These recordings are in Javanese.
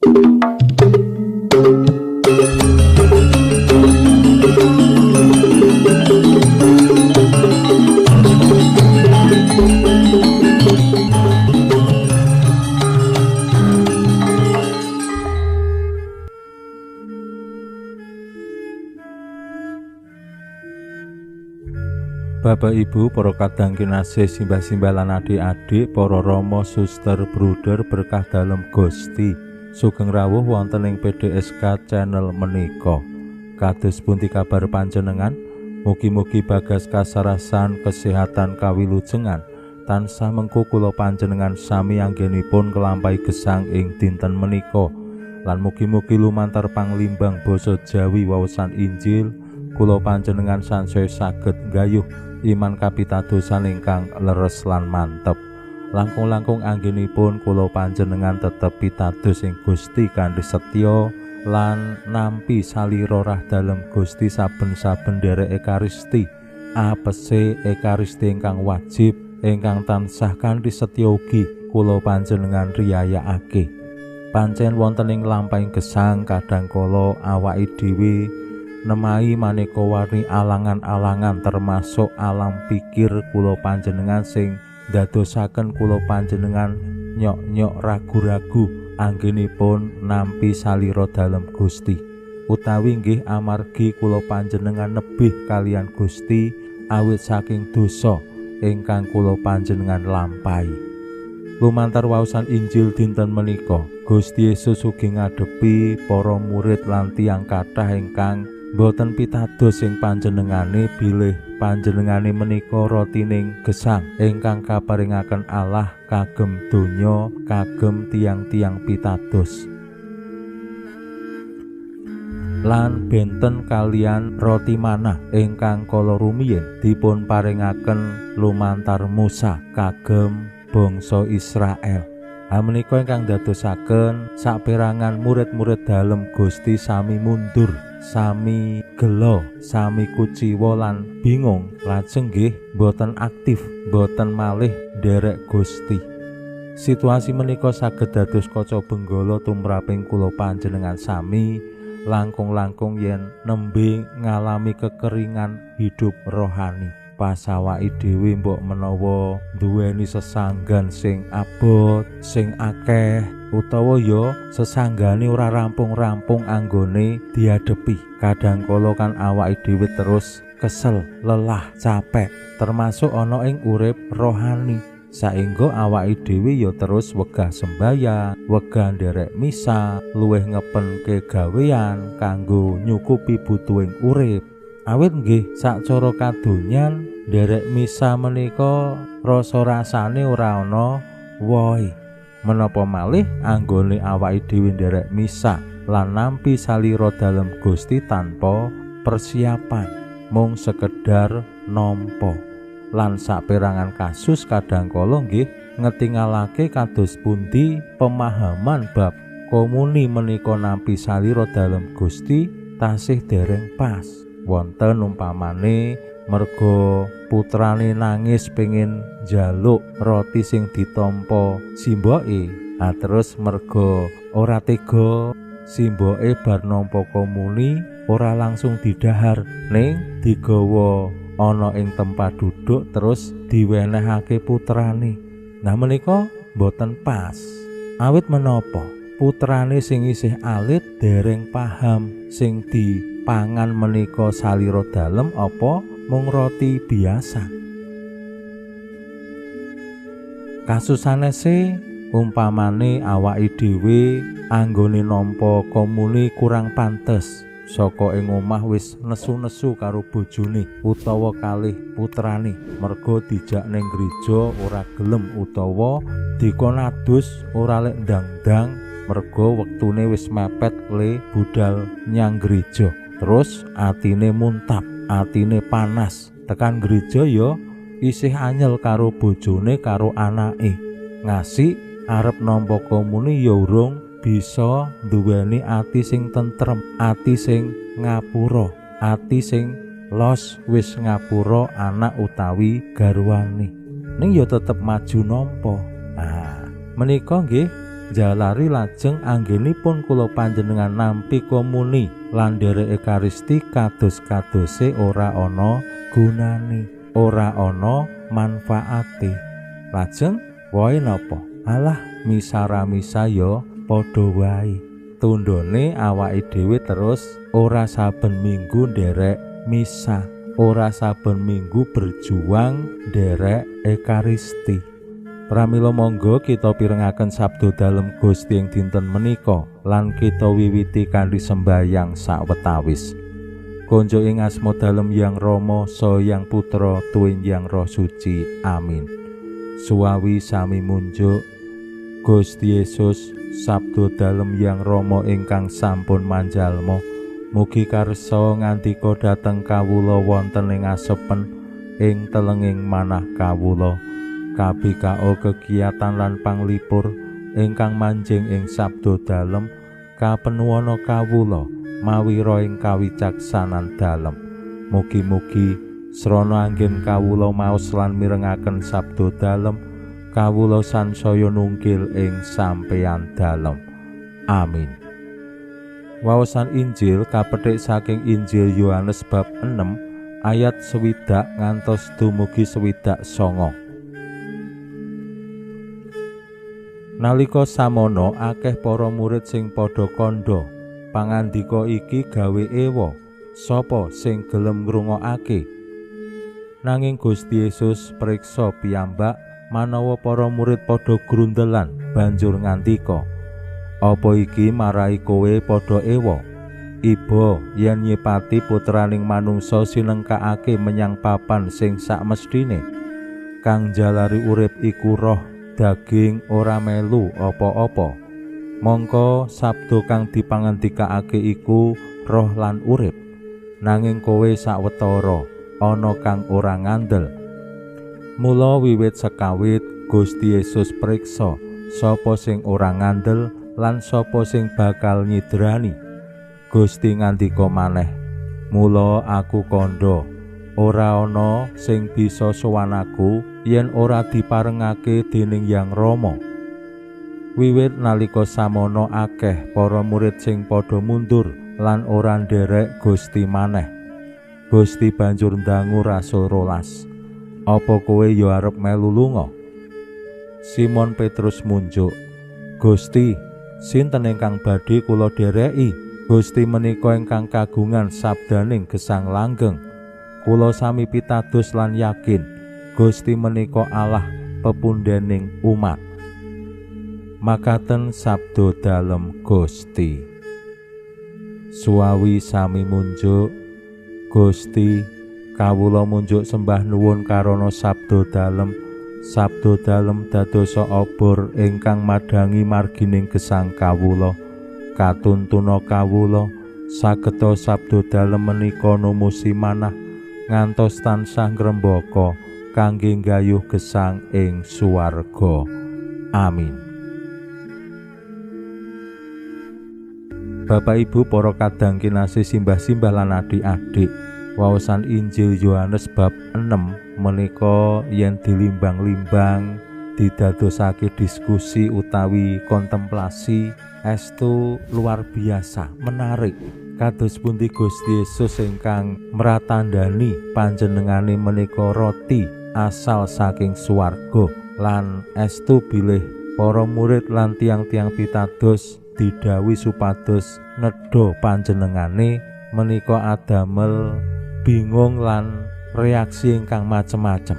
Bapak Ibu, para kadang kinasih, simbah-simbah lan adik-adik, para rama, suster, bruder, berkah dalem Gusti. Sugeng rawuh wonten ing PDSK channel menika. Kados pundi kabar panjenengan? Mugi-mugi bagas kasarasan, kesehatan kawilujengan tansah mengku kula panjenengan sami anggenipun kelampahi gesang ing dinten menika. Lan mugi-mugi lumantar panglimbang basa Jawi wawasan Injil kula panjenengan sansaya saged nggayuh iman kapitadosan ingkang leres lan mantep. Langkung-langkung anggenipun kula panjenengan tetep pitados ing Gusti kanthi setya lan nampi salira rah dalem Gusti saben-saben nderek Ekaristi. Apese Ekaristi ingkang wajib ingkang tansah kanthi setya ugi kula panjenengan riyayakake. Pancen wonten ing lampahing gesang kadang kala awake dhewe nemahi maneka warni alangan-alangan termasuk alam pikir kula panjenengan sing ndadosaken kula panjenengan nyok-nyok ragu-ragu anggenipun nampi salira dalem Gusti, utawi nggih amargi kula panjenengan nebih kalian Gusti awit saking dosa ingkang kula panjenengan lampahi. Lumantar waosan Injil dinten menika, Gusti Yesus ugi ngadepi para murid lan tiyang kathah ingkang boten pitados ing panjenengane bilih panjenengane menika rotining gesang ingkang kaparingaken Allah kagem donya, kagem tiang-tiang pitados. Lan benten kalian roti manah ingkang kala rumiyin dipun paringaken lumantar Musa kagem bangsa Israel. Menika ingkang dadosaken saperangan murid-murid dalem Gusti sami mundur, sami gelo, sami kuciwa lan bingung, lajeng nggih boten aktif, boten malih nderek Gusti. Situasi menika saged dados kaca benggala tumraping kula panjenengan sami langkung-langkung yen nembe ngalami kekeringan hidup rohani. Pas awake dhewe mbok menawa duweni sesanggan sing abot, sing akeh, utawa ya sesanggane ora rampung-rampung anggone diadepi. Kadang kala kan awake dhewe terus kesel, lelah, capek, termasuk ana ing urip rohani. Saengga awake dhewe ya terus wegah sembayang, wegah nderek misa, luwih ngepenke gawean kanggo nyukupi butuhing urip. Awit nggih sacara kadonyan nderek misa menika rasa-rasane ora ana wohe. Menapa malih anggone awake dhewe nderek misa lan nampi salira dalem Gusti tanpa persiapan, mung sekedar nampa. Lan saperangan kasus kadang kala nggih ngetingalake kados pundi pemahaman bab komuni menika nampi salira dalem Gusti tasih dereng pas. Wonten umpamane merga putrane nangis pengin njaluk roti sing ditampa simboke, terus merga ora tega simboke bar nampa komuni ora langsung didahar, ning digawa ana ing tempat duduk terus diwenehake putrane. Nah menika boten pas. Awit menapa putrane sing isih alit dereng paham sing di pangan menika salira dalem apa mung roti biasa. Kasus sanese umpamane awake dhewe anggone nampa komuni kurang pantes, saka ing omah wis nesu-nesu karo bojone utawa kalih putrane merga dijak ning gereja ora gelem utawa dikon adus ora lek ndang-ndang merga wektune wis mepet le budal nyang gereja. Terus atine muntap, atine panas, tekan gereja ya isih anyel karo bojone karo anake. Ngasih arep nampa komuni ya urung bisa nduweni ati sing tentrem, ati sing ngapura, ati sing los wis ngapura anak utawi garwane. Ning ya tetep maju nampa. Nah, menika nggih Jalari lajeng anggenipun kula panjenengan nampi komuni lan nderek Ekaristi kados-kadose ora ana gunane, ora ana manfaate. Lajeng wae napa? Alah, misa-ramisa ya padha wae. Tundhone awake dhewe terus ora saben minggu nderek misa, ora saben minggu berjuang nderek Ekaristi. Pramila monggo kita pirengaken sabda dalem Gusti ing dinten menika lan kita wiwiti kanthi sembayang sawetawis. Konjuk ing asma dalem Yang Rama, Saha Yang Putra, tuwin Yang Roh Suci. Amin. Suwawi sami munjuk Gusti Yesus, sabda dalem Yang Rama ingkang sampun manjalma, mugi karsa ngandika dhateng kawula wonten ing asepen ing telenging manah kawula. KBKO kegiatan lan panglipur ingkang manjing ing sabda dalem kapenuwana kawula mawira ing kawicaksanan dalem. Mugi-mugi srana anggen kawula maos lan mirengaken sabda dalem, kawula sansaya nungkil ing sampeyan dalem. Amin. Waosan Injil kapethik saking Injil Yohanes bab 6 ayat 60 ngantos dumugi 69. Nalika samono akeh para murid sing padha kandha, pangandika iki gawe ewa, sapa sing gelem ngrungokake? Nanging Gusti Yesus priksa piyambak manawa para murid padha grundelan, banjur ngandika, "Apa iki marai kowe padha ewa? Iba yen nyipati putraning manungsa sinengkakake menyang papan sing sakmesthine. Kang jalari urip iku roh, daging ora melu apa-apa. Mongko sabda kang dipangandikake iku roh lan urip. Nanging kowe sawetara ana kang ora ngandel." Mula wiwit sekawit Gusti Yesus priksa sapa sing ora ngandel lan sapa sing bakal nyidrani. Gusti ngandika maneh, "Mula aku kandha, ora ana sing bisa sowan aku yen ora diparengake dening Yang Rama." Wiwit nalika samono akeh para murid sing padha mundur lan ora nderek Gusti maneh. Gusti banjur ndangu rasul 12, "Apa kowe ya arep melu lunga?" Simon Petrus munjuk, "Gusti, sinten ingkang badhe kula dereki? Gusti menika ingkang kagungan sabdaning gesang langgeng. Kula sami pitados lan yakin Gusti menika Allah pepundhening umat." Makaten sabda dalem Gusti. Suwawi sami munjuk, Gusti, kawula munjuk sembah nuwun karana sabda dalem. Sabda dalem dadosa obor ingkang madhangi margining gesang kawula. Katuntuna kawula sageta sabda dalem menika numusi manah ngantos tansah ngrembaka kangge nggayuh gesang ing suwarga. Amin. Bapak Ibu para kadang kinasih, simbah-simbah lan adik-adik, waosan Injil Yohanes bab 6 menika yen dilimbang-limbang didadosake diskusi utawi kontemplasi estu luar biasa menarik. Kados pundi Gusti Yesus ingkang mratandani panjenengane menika roti asal saking swarga lan estu bilih para murid lan tiang-tiang pitados didhawuhi supados nedha panjenengane menika adamel bingung lan reaksi ingkang macem-macem.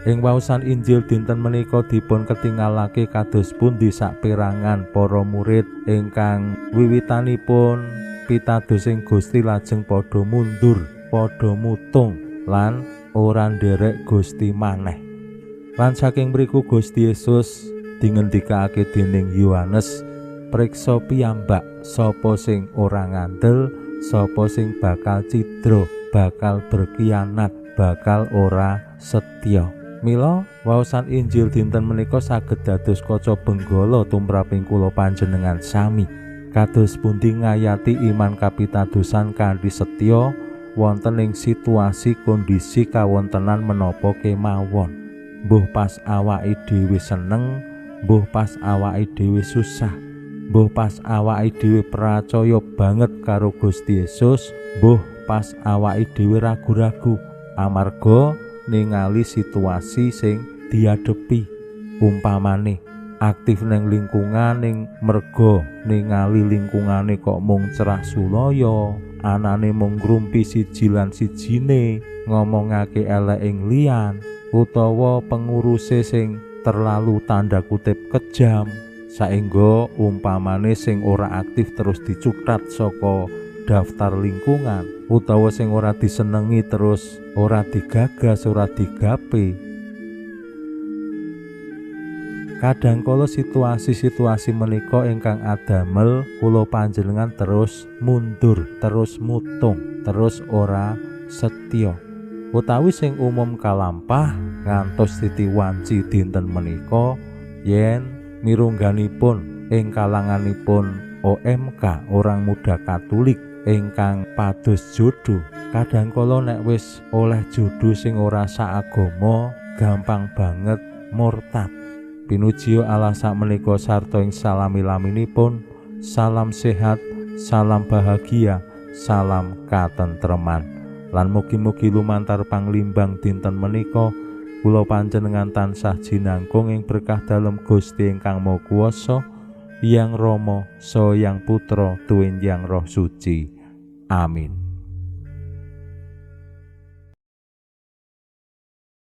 Ing waosan Injil dinten menika dipun ketingalake kados pundi saperangan para murid ingkang wiwitanipun pitadosing Gusti lajeng padha mundur, padha mutung lan ora nderek Gusti maneh. Lan saking mriku Gusti Yesus dingendikake dening Yohanes, priksa piyambak sapa sing ora ngandel, sapa sing bakal cidra, bakal berkhianat, bakal ora setya. Mila waosan Injil dinten menika saged dados kaca benggala tumraping kula panjenengan sami. Kados pundi ngayati iman kapitadosan kanthi setya wonten ing situasi kondisi kawontenan menapa kemawon. Mbuh pas awake dhewe seneng, Mbuh pas awake dhewe susah, mbuh pas awake dhewe percaya banget karo Gusti Yesus, mbuh pas awake dhewe ragu-ragu amarga ningali situasi sing diadepi. Umpamane aktif neng lingkungan ning merga ningali lingkungane kok mung cerah sulaya, anane mung ngrumpi siji lan sijine, ngomongake elek ing liyan, utawa penguruse sing terlalu tanda kutip kejam, saengga umpamane sing ora aktif terus dicutat saka daftar lingkungan, utawa sing ora disenengi terus ora digagas, ora digape. Kadangkala situasi-situasi menika ingkang adamel kula panjenengan terus mundur, terus mutung, terus ora setya. Utawi sing umum kalampah ngantos titi wanci dinten menika yen mirungganipun ing kalanganipun OMK, orang muda Katolik ingkang pados jodoh. Kadangkala nek wis oleh jodoh sing ora saagama, gampang banget murtad. Pinuji Allah sakmenika sarta ing salami-laminipun, salam sehat, salam bahagia, salam katentreman. Lan mugi-mugi lumantar panglimbang dinten menika kula panjenengan tansah jinangkung ing berkah dalem Gusti ingkang Maha Kuwasa, Hyang Rama, Saha Hyang Putra, tuwin Hyang Roh Suci. Amin.